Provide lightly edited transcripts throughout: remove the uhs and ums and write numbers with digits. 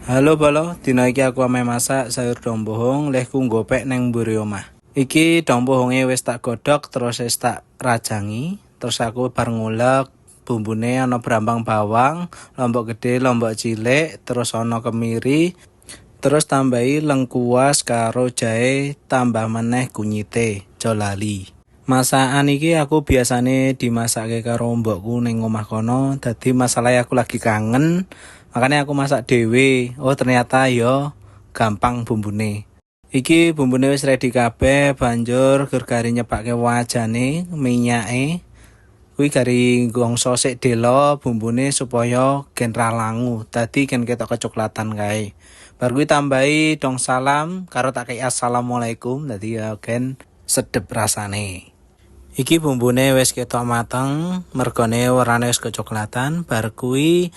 Halo bolo, dina iki aku ame masak sayur dong bohong lehku nggopek neng mburi omah. Iki dong bohonge wis tak godhog terus wis tak rajangi, terus aku bar ngulek bumbune ana brambang bawang, lombok gede, lombok cilik, terus ana kemiri, terus tambahi lengkuas karo jahe, tambah meneh kunyite, aja lali. Masakan iki aku biasane dimasake karo mbokku ning omah kono, dadi masalahe aku lagi kangen, makanya aku masak dhewe. Oh, ternyata yo gampang bumbune. Iki bumbune wis ready kabeh, banjur gur gari nyepake wajane, minyake. Kuwi gari gongso sik delo bumbune supaya gen ra langu, dadi gen ketok kecoklatan kae. Bar kuwi tambahi dong salam karo tak kei assalamualaikum, dadi ya gen sedep rasane. Iki bumbune wis ketok mateng, mergone warnane wis kecoklatan. Bar kuwi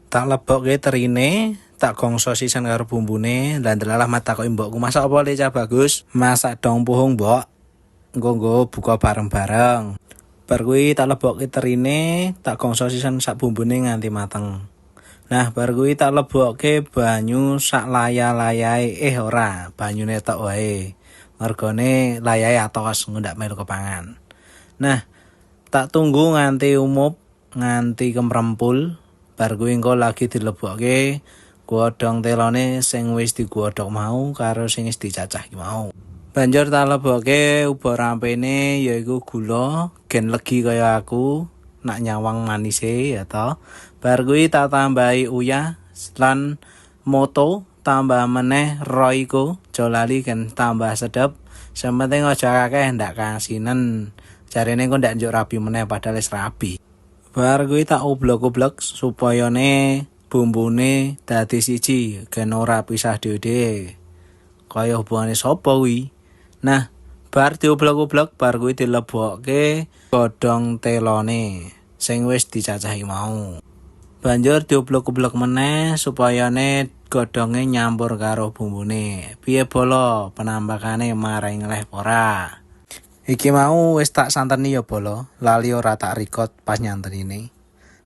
tak lebokke terine, tak gongso sisan karo bumbune. Lah ndelalah matakoki mbokku, "Masak apa le, Cah Bagus?" "Masak dong puhung, Mbok. Engko nggo buka bareng-bareng." Bar kuwi tak lebokke terine, tak gongso sisan sak bumbune nganti mateng. Nah, bar kuwi tak lebokke banyu sak laya-layahe, eh ora, banyune tok wae. Mergone layahe atos ndak melu kepangan. Nah, tak tunggu nganti umup, nganti kemrempul. Bar kuwi engko lagi dilebokke godhong telone sing wis digodhog mau karo sing wis dicacah ki mau. Banjur tak lebokke uba rampene, yaiku gula, gen legi kaya aku nak nyawang manise ya toh. Bar kuwi tak tambahi uyah lan moto, tambah meneh Royco, aja lali gen tambah sedep. Sing penting aja akeh, ndak kasinen. Jarene engko ndak njuk rabi meneh, padahal wis rabi. Bar kuwi tak oblek-oblek supayane bumbune dadi siji, gen ora pisah dhewe-dhewe. Kaya hubungane sapa kuwi? Nah, bar dioblek-oblek, bar kuwi dilebokke godhong telone sing wis dicacahi mau. Banjur dioblek-oblek meneh supayane godhonge nyampur karo bumbune. Piye bolo penampakane, marai ngeleh ora? Iki mau wis tak santeni ya bolo, lali ora tak record pas nyantenine.